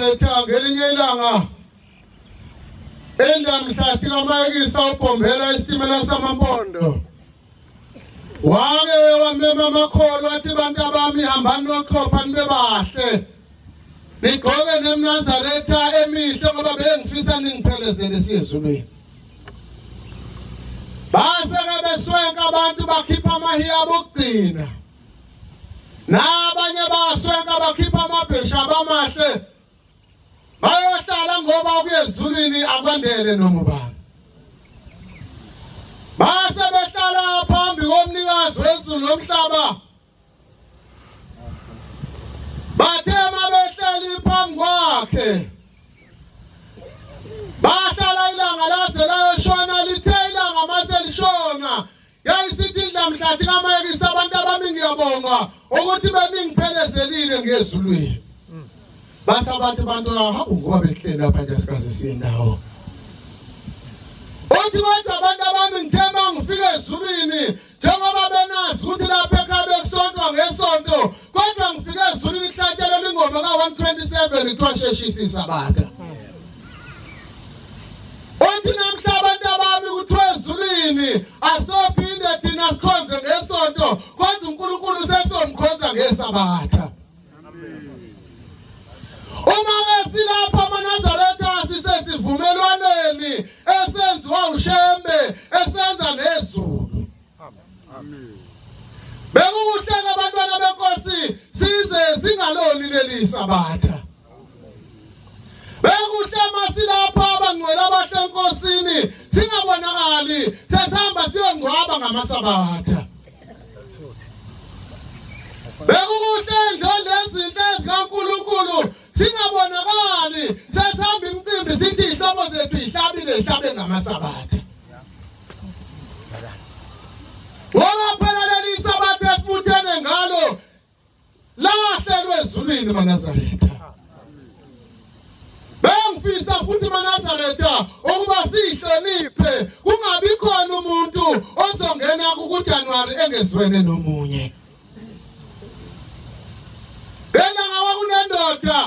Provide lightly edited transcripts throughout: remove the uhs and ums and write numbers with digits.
amaNazaretha ngelinye ilanga endlamhlathi kaMayekisa ubhombela isitimela samaMpondo. Wake wamema amakholwa athi bantu abami hambani nochopha nibe bahle. Nigqoke nemNazaretha emihle ngoba bengifisa ningiphelezele siyezulwini. Base ke beswenka abantu bakhipha amahiya abokugcina. Nabanye baswenka bakhipha amabhesha abamahle. Bayohlala ngoba kuyezulwini akwandele noma ubani. Base behlala phambi komnikazi wezulu nomhlaba. Bathe mabehleli phambi kwakhe. Bahlala ilanga laze layoshona lithe ilanga mase lishona. Yayisithi indlamhlathi kaMayekisa abantu abami ngiyabonga ukuthi beningiphelezele ngezulwini. Base abantu hawu ngoba behleli lapha nje sikaze siyendawo. Uthi kodwa abantu abami ngithemba ngifike ezulwini njengoba benazi ukuthi lapha ekhaya bekusontwa ngesonto kodwa ngifike ezulwini kuhlatshelwa ingoma ka-127 kuthiwa sheshisa isabatha. Uthi namhla abantu abami kuthiwa ezulwini asophinde thina sikhonze ngesonto kodwa uNkulunkulu sesomkhonza ngesabatha. Uma ke silapha amaNazaretha sisesivumelwaneni esenziwa uShembe esenza nezulu. Amen. Bekukuhle abantwana benkosi size singaloni leli sabatha. Bekuhle masilapha abangcwele abahle enkosini singabonakali sesihamba siyongcwaba ngamasabatha. Bekukuhle indlondlo ezinhle ezikaNkulunkulu singabonakali sesihamba imicimbi sithi ihlobo zethu ihlabile ihlabe ngamasabatha. Ngoba phela leli sabatha esibuthene ngalo lahlelwe ezulwini maNazaretha. Bengifisa futhi maNazaretha ukuba sihloniphe kungabi khona umuntu ozongena kuJanuary engezwene nomunye. Bena kwakunendoda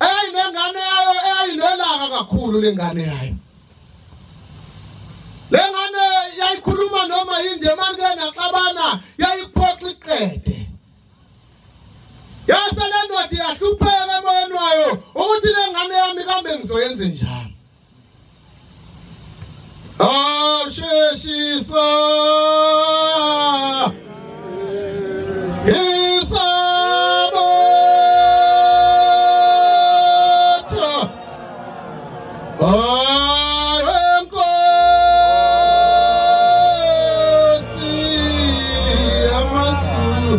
eyayinengane yayo eyayinolaka kakhulu lengane yayo. Lengane yayikhuluma noma yinde manje ke naxabana yayiphoxa iqede. Yase le ndoda iyahlupheka emoyeni wayo ukuthi lengane yami kambe ngizoyenza njani. Awusheshisa isabatha Enkosi yamaZulu.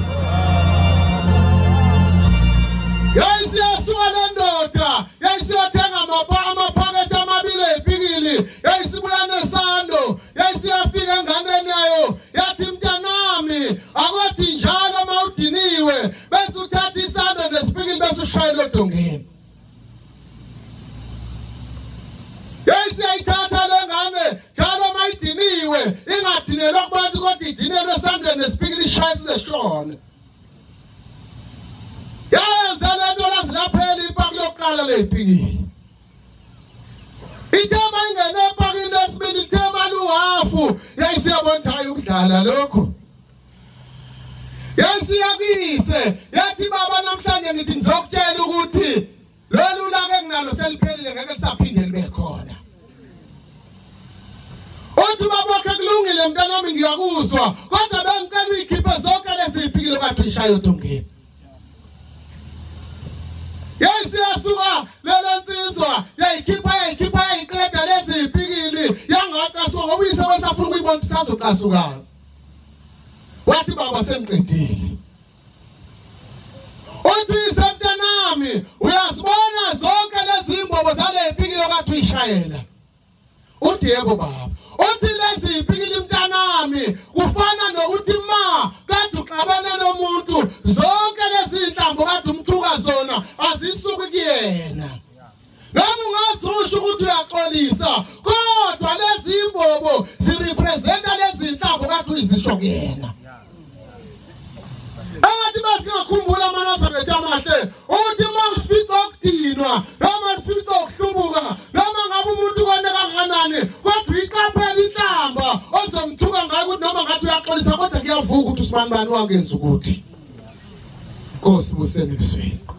Yayisiyasuka le ndoda yayisiyothenga amaphakethe amabili ey'pikili yayisibuya nesando yayisiyafika enganeni yayo yathi mntanami akothi njalo uma udiniwe bese uthatha isando nesipikili bese ushayela odongeni. Yayisiyayithatha le ngane njalo uma idiniwe ingadinelwa kubantu kodwa idinelwe esandleni nesipikili ishaye size shone. Yayenza le nto lazilaphela ipaki lokuqala ley'pikili. Ithema ingene epakini lesibili ithema luhafu yayisiyabona hayi ukudlala lokho. Yayisiyakuyise yathi baba namhlanje ngithi ngizokutshela ukuthi lolu laka enginalo seliphelile ngeke lisaphinde libe khona. Uthi baba wakhe kulungile mntanami ngiyakuzwa kodwa bengicela uyikhiphe zonke lezi zipikile kade uyishaye odongeni. Yayisiyasuka lele nsizwa yayikhipha yayiqeda lezi zipikili yangaqasuka ngoba uyise wesafuna ukuyibona ukuthi sazocasuka. Wathi baba semqedile. Uthi uyise mntanami uyazibona zonke lezi imbobo zale zipikili okade uyishayela. Uthi yebo baba. Uthi lezi zipikili mntanami kufana nokuthi ma kade uxabene nomuntu zonke lezi inhlambo kade umthuka zona azisuki kuyena. Noma ungazusho ukuthi uyaxolisa kodwa lezi imbobo zirepresenta lezi inhlambo kade uyizisho kuyena. Engathi basingakhumbula amaNazaretha amahle ukuthi uma sifica ukona, noma lifice ukuhlubuka, noma ngabe umuntu kone kangakanani, kodwa uyiqaphela inhlamba ozomthuka ngayo ukuthi noma ngathi uyaxolisa kodwa kuyavuka ukuthi usibanibani wangenza ukuthi. Nkosi buseni kuzwile.